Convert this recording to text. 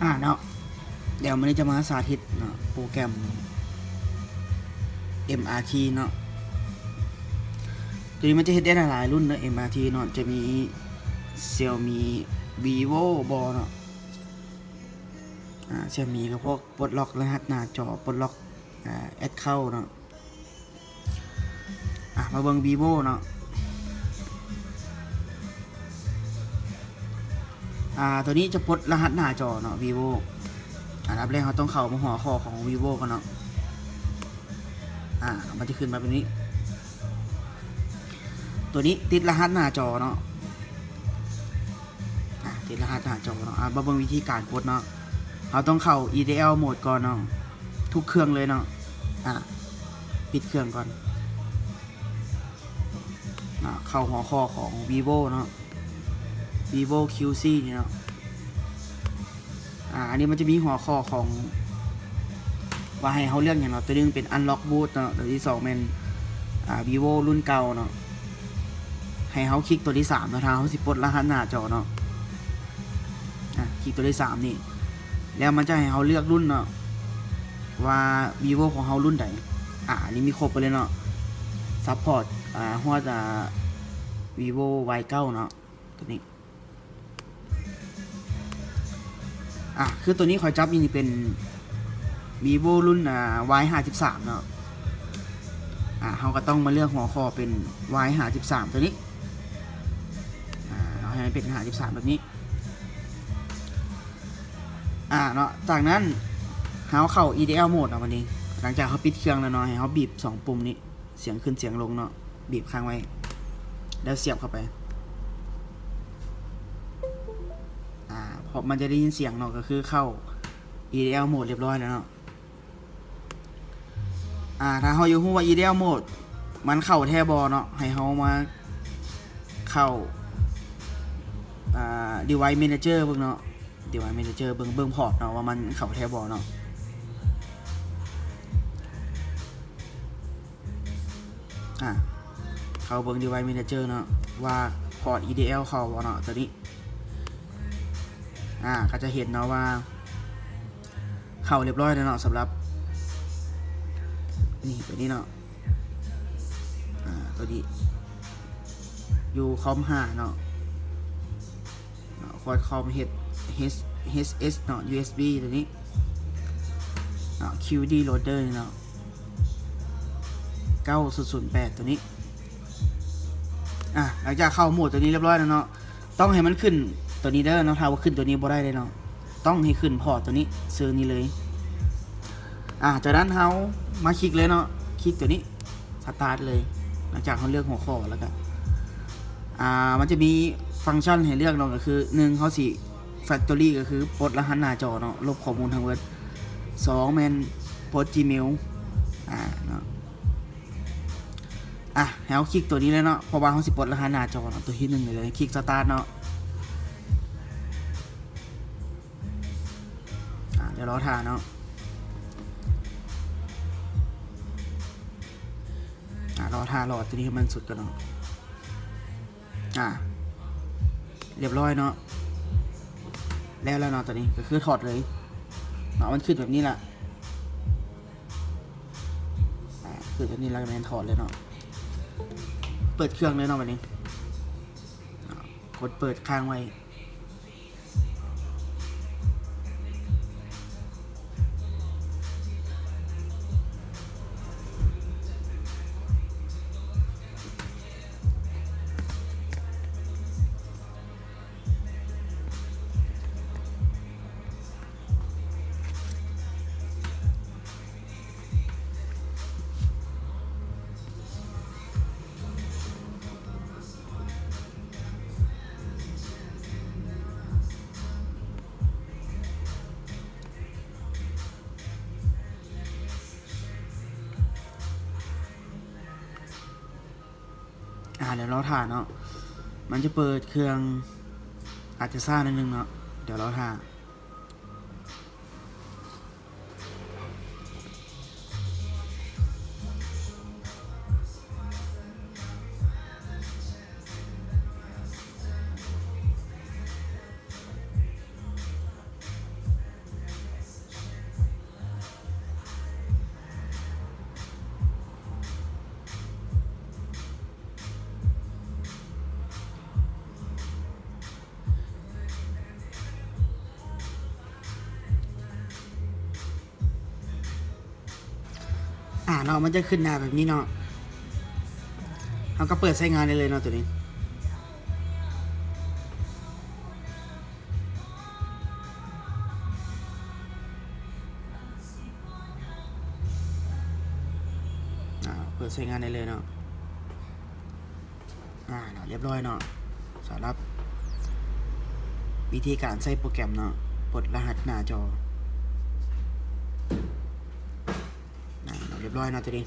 ອາເນາະ ດຽວມື້ນີ້ຈະມາສາທິດເນາະ ໂປຣແກຣມ ເອັມອາທີ ເນາະ. ໂຕນີ້ມັນຈະເຮັດໄດ້ຫຼາຍໆລຸ້ນເນາະ ເອັມອາທີ ເນາະ ຈະມີ Xiaomi Vivo ບໍເນາະ ອາ Xiaomi ກໍພວກປົດລັອກລະຫັດໜ້າຈໍ ປົດລັອກ ອາ ແອັກເຄົາເນາະ. ອາ ມາເບິ່ງ Vivo ເນາະ ອາ ໂຕນີ້ຈະປົດລະຫັດໜ້າຈໍເນາະ Vivo. ອັນດັບແລກເຮົາຕ້ອງເຂົ້າມາຫົວຂໍ້ຂອງ Vivo ກ່ອນເນາະ ອາ ມັນຈະຂຶ້ນມາແບບນີ້ ໂຕນີ້ຕິດລະຫັດໜ້າຈໍເນາະ ອາ ຕິດລະຫັດໜ້າຈໍເນາະ. ອາ ມາເບິ່ງວິທີການກົດເນາະ ເຮົາຕ້ອງເຂົ້າ EDL mode ກ່ອນເນາະ ທຸກເຄື່ອງເລີຍເນາະ. ອາ ປິດເຄື່ອງກ່ອນ ອາ ເຂົ້າຫົວຂໍ້ຂອງ Vivo ເນາະ Vivo QC ນີ້ເນາະ. ອາ ອັນນີ້ມັນຈະມີຫົວຂໍ້ຂອງ ວ່າໃຫ້ເຮົາເລືອກຫຍັງເນາະ ໂຕໜຶ່ງເປັນ Unlock Boot ເນາະ ໂຕທີສອງແມ່ນ ອາ Vivo ລຸ້ນເກົ່າເນາະ. ໃຫ້ເຮົາຄລິກໂຕທີສາມເນາະ ຖ້າເຮົາຊິປົດລະຫັດໜ້າຈໍເນາະ ອາ ຄລິກໂຕທີສາມນີ້ ແລ້ວມັນຈະໃຫ້ເຮົາເລືອກລຸ້ນເນາະ ວ່າ Vivo ຂອງເຮົາລຸ້ນໃດ. ອາ ອັນນີ້ມີຄົບໄປເລີຍເນາະ ຊັບພອດ ອາ ຮອດ ອາ Vivo Y ເກົ້າເນາະ ໂຕນີ້. ອາ ຄືໂຕນີ້ຂ້ອຍຈັບນີ້ເປັນ Vivo ລຸ້ນ ອາ Y ຫ້າສິບສາມເນາະ. ອາ ເຮົາກໍຕ້ອງມາເລືອກຫົວຂໍ້ເປັນ Y ຫ້າສິບສາມ ໂຕນີ້ ອາ ເຮົາໃຫ້ມັນເປັນ ຫ້າສິບສາມ ແບບນີ້ ອາ ເນາະ. ຈາກນັ້ນເຮົາເຂົ້າ EDL mode ເນາະ ບັດນີ້ ຫຼັງຈາກເຮົາປິດເຄື່ອງແລ້ວເນາະ ໃຫ້ເຮົາບີບສອງປຸ່ມນີ້ ສຽງຂຶ້ນສຽງລົງເນາະ ບີບຄ້າງໄວ້ ແລ້ວສຽບເຂົ້າໄປ. ອາ ເພາະມັນຈະໄດ້ຍິນສຽງເນາະ ກໍຄືເຂົ້າ EDL mode ລຽບຮ້ອຍແລ້ວເນາະ. ອາ ຖ້າເຮົາຢາກຮູ້ວ່າ EDL mode ມັນເຂົ້າແທ້ບໍ່ເນາະ ໃຫ້ເຮົາມາເຂົ້າ ອາ Device Manager ເບິ່ງເນາະ Device Manager ເບິ່ງ ເບິ່ງພອດເນາະ ວ່າມັນເຂົ້າແທ້ບໍ່ເນາະ. ອາ ເຂົ້າເບິ່ງ Device Manager ເນາະ ວ່າພອດ EDL ເຂົ້າບໍ່ເນາະ ໂຕນີ້. ອາ ກໍຈະເຫັນເນາະວ່າເຂົ້າລຽບຮ້ອຍແລ້ວເນາະ ສຳລັບ ນີ້ ໂຕນີ້ເນາະ ອາ ໂຕນີ້ ຢູ່ຄອມຫ້າເນາະ ເນາະ Qualcomm H- H- HS ເນາະ ຢູເອັສບີ ໂຕນີ້ເນາະ QD Loader ນີ້ເນາະ ເກົ້າສູນສູນແປດ ໂຕນີ້. ອາ ຫຼັງຈາກເຂົ້າໂໝດໂຕນີ້ລຽບຮ້ອຍແລ້ວເນາະ ຕ້ອງໃຫ້ມັນຂຶ້ນໂຕນີ້ເດີເນາະ ຖ້າວ່າຂຶ້ນໂຕນີ້ບໍ່ໄດ້ເດ້ເນາະ ຕ້ອງໃຫ້ຂຶ້ນພອດໂຕນີ້ ຊື່ນີ້ເລີຍ. ອາ ຈາກນັ້ນເຮົາມາຄລິກເລີຍເນາະ ຄລິກໂຕນີ້ ສະຕາດເລີຍ. ຫຼັງຈາກເຮົາເລືອກຫົວຂໍ້ແລ້ວກະ ອາ ມັນຈະມີຟັງຊັນໃຫ້ເລືອກເນາະ ກໍຄື ໜຶ່ງ ເຮົາຊິ Factory ກໍຄືປົດລະຫັດໜ້າຈໍເນາະ ລົບຂໍ້ມູນທັງເບິດ. ສອງ ແມ່ນປົດ Gmail ອາ ເນາະ. ອາ ໃຫ້ເຮົາຄລິກໂຕນີ້ເລີຍເນາະ ເພາະວ່າເຮົາຊິປົດລະຫັດໜ້າຈໍເນາະ ໂຕທີໜຶ່ງນີ້ເລີຍ ຄລິກສະຕາດເນາະ. ອາ ດຽວລໍຖ້າເນາະ ອາ ລໍຖ້າລໍໂຕນີ້ໃຫ້ມັນສຸດກ່ອນເນາະ. ອາ ລຽບຮ້ອຍເນາະ ແລ້ວແລ້ວເນາະ ໂຕນີ້ກໍຄືຖອດເລີຍເນາະ ມັນຂຶ້ນແບບນີ້ລະ. ອາ ຄືອັນນີ້ລະແມ່ນຖອດເລີຍເນາະ ເປີດເຄື່ອງເລີຍເນາະ ບັດນີ້ ອາ ກົດເປີດຄ້າງໄວ້. ອາ ດຽວລໍຖ້າເນາະ ມັນຈະເປີດເຄື່ອງ ອາດຈະຊ້າໜ້ອຍໜຶ່ງເນາະ ດຽວລໍຖ້າ. ເນາະ ມັນຈະຂຶ້ນໜ້າແບບນີ້ເນາະ ເຮົາກໍເປີດໃຊ້ງານໄດ້ເລີຍເນາະ ໂຕນີ້. ອາ ເປີດໃຊ້ງານໄດ້ເລີຍເນາະ. ອາ ເນາະ ລຽບຮ້ອຍເນາະ ສຳລັບວິທີການໃຊ້ໂປຣແກຣມເນາະ ປົດລະຫັດໜ້າຈໍ. ອາ ເນາະ ລຽບຮ້ອຍເນາະ ໂຕນີ້.